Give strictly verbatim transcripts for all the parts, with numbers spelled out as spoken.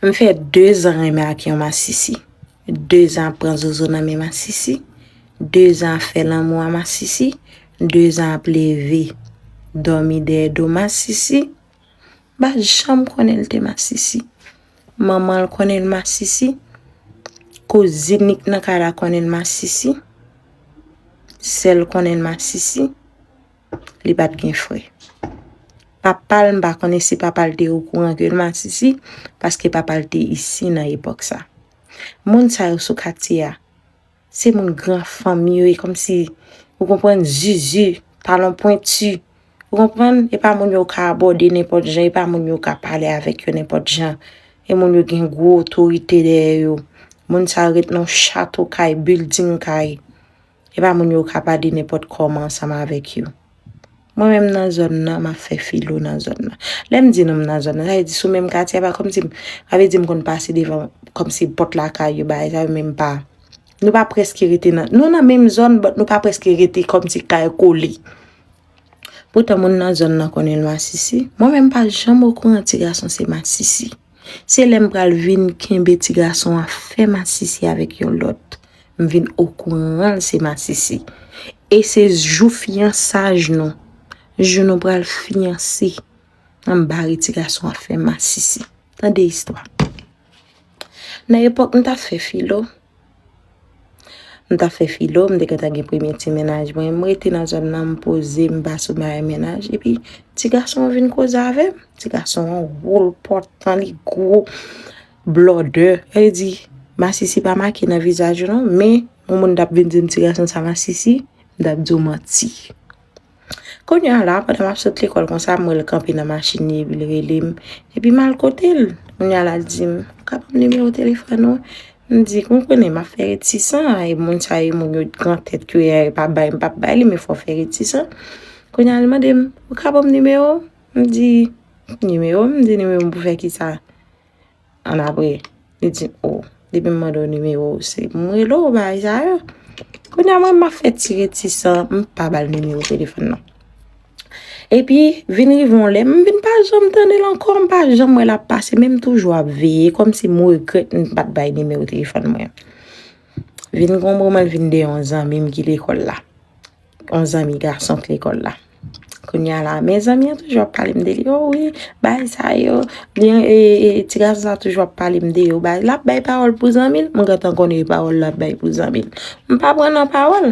M fè dezan renmen ak yon masisi. Dezan ap pran zozo nan men masisi. Dezan ap fè lanmou a masisi. Dezan ap leve, dòmi dèyè do masisi. M pa janm konnen l te masisi. Manman l konnen l masisi. Kouzin li k nan kay la konnen l masisi. Sè l konnen l masisi. Li pa t gen frè. Papa l, m pa konnen si papa l te okouran ke l masisi, paske papa l te isi nan epòk sa. Moun sa yo sou katye a, se moun gran fanm yo, e kòmsi, ou konprann, zuzu, talon pwenti, ou konprann, e pa moun yo ka abòde nenpòt jan, e pa moun yo ka pale avèk yo nenpòt jan, e moun yo gen gwo otorite dèyè yo. Moun sa yo ret nan chato kay, bilding kay. E pa moun yo ka pale nenpòt kòman ansanm avèk yo. Mwen menm nan zòn nan, m ap fè filo nan zòn nan. Lè m di nou m nan zòn nan, sa vle di sou menm katye a, pa kòmsi, sa vle di m konn pase devan, kòmsi pòt lakay yo, bagay sa yo, men m pa. Nou pa prèske rete nan, nou nan menm zòn, but nou pa prèske rete kòmsi kay kole. Poutan moun nan zòn nan konnen l masisi. Mwen menm pa janm okouran ti gason se masisi. Se lè m pral vin kenbe ti gason an fè masisi avèk yon lòt. M vin okouran l se masisi. E se jou fiyansaj nou. Jou nou pral fiyanse. Anba ri ti gason an fè masisi. Tande istwa. Nan epòk m t ap fè filo, m t ap fè filo, m te gentan gen premye ti mennaj mwen. M rete nan zòn nan, m poze, m pa sou bagay mennaj. Epi, ti gason an vin koze avè m. Ti gason an wo, l enpòtan, li gwo, blòdè. Sa vle di, masisi pa make nan vizaj ou non, men yon moun t ap vin di m ti gason sa masisi, m t ap di w manti. Kounye a la, pandan m ap sot lekòl konsa, m wè l kanpe nan machin li, epi l rele m. Epi m al kote l. Kounye a la, l di m, "Ou ka ban m nimewo telefòn ou?" M di, "Ou konnen, m ap fè retisan, e moun sa yo, moun yo gran tèt yo ye, yo pa bay, m p ap bay li, men fò w fè retisan." Kounye a, l mande m, "Ou ka ban m nimewo w?" M di, "Nimewo?" M di, "Nimewo m pou fè kisa?" Annapre, li di, "O, depi m mande w nimewo w, se pou m rele w, bagay sa yo." Kounye a, mwen, m ap fè ti retisan, m pa ba l nimewo telefòn nan. Epi, vin rive yon lè, m vin pa janm tande l ankò, m pa janm wè l ap pase, men m toujou ap veye, kòmsi m regrèt m pa t bay nimewo telefòn mwen. Vin gen yon moman, l vin dèyè yon zanmi m ki lekòl la. Yon zanmi gason k lekòl la. Kounye a la, men zanmi an toujou ap pale m de li. "O wi, bagay sa yo, li, e, e, ti gason sa toujou ap pale m de yo." Bagay, l ap bay pawòl pou zanmi l, m gentan konnen e pawòl l ap bay pou zanmi l. M pa pran nan pawòl.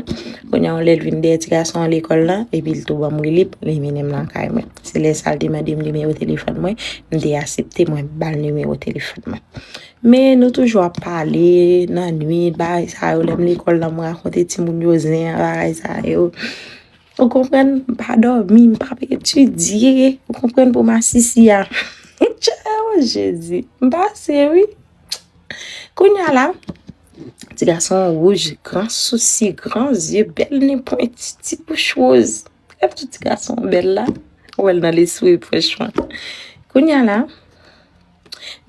Kounye a, yon lè l vin dèyè ti gason an lekòl la, epi l tou ban m wi li, li mennen m lakay mwen. Se lè sa l te mande m nimewo telefòn mwen, m te aksepte, mwen ba l nimewo telefòn mwen. Men nou toujou ap pale nan nwit, bagay sa yo, lè m lekòl la, m rakonte timoun yo zen an, bagay sa yo. Ou konprann? M pa dòmi, m p ap etidye. Ou konprann, pou masisi a. Tchè, o Jezi. M pase, wi. Kounye a la, ti gason an wouj, gran sousi, gran zye, bèl nen pwenti, ti bouch woz. Lè m di ti gason an bèl la, ou wè l nan lespri, franchman. Kounye a la,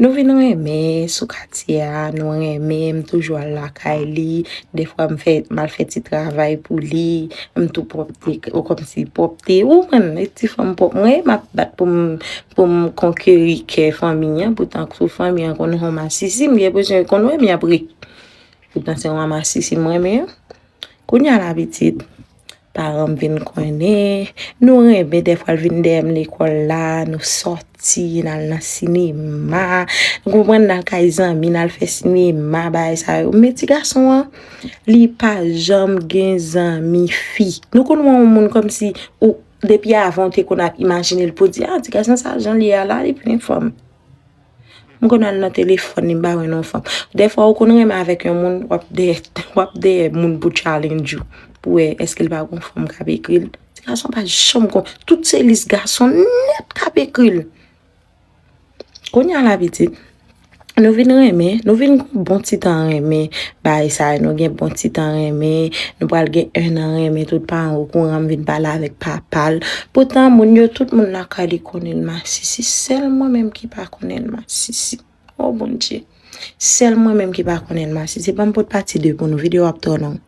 nou vin renmen sou katye a, nou renmen, m toujou al lakay li. Dèfwa m fè, m al fè ti travay pou li, m tou pwòpte, ou kòmsi pwòpte, ou konprann, e ti fanm pwòp mwen, m ap bat pou m, pou m konkeri kè fanmi an, poutan sou fanmi an konn yon masisi, m gen enpresyon yo konn wè m y ap ri. Poutan se yon masisi m renmen an. Kounye a la pitit, paran m vin konnen, nou renmen dèfwa l vin dèyè m lekòl la, nou sòti, n al nan sinema, nou konprann, n al kay zanmi, n al fè sinema, bagay sa yo. Men ti gason an, li pa janm gen zanmi fi. Nou konn wè yon moun kòmsi, ou, depi avan w te konn ap imajine l pou di, "A, ti gason sa, jan l ye a la, li plen fanm." M konn al nan telefòn li, m pa wè non fanm. Dèfwa, ou konn renmen avèk yon moun, w ap dèyè, w ap dèyè moun pou challenge ou, pou wè èske l pa gon fanm k ap ekri l. Ti gason pa janm gon, tout se lis gason nèt k ap ekri l. Kounye a la pitit, nou vin renmen, nou vin gon bon ti tan renmen, bagay sa yo, nou gen bon ti tan renmen, nou pral gen en an renmen, tout paran okouran, m vin pale avèk papa l. Poutan, moun yo, tout moun lakay li konnen l masisi, sèl mwen menm ki pa konnen l masisi. O Bondye, sèl mwen menm ki pa konnen l masisi. Ban m pot pati de pou nou, videyo ap twò long.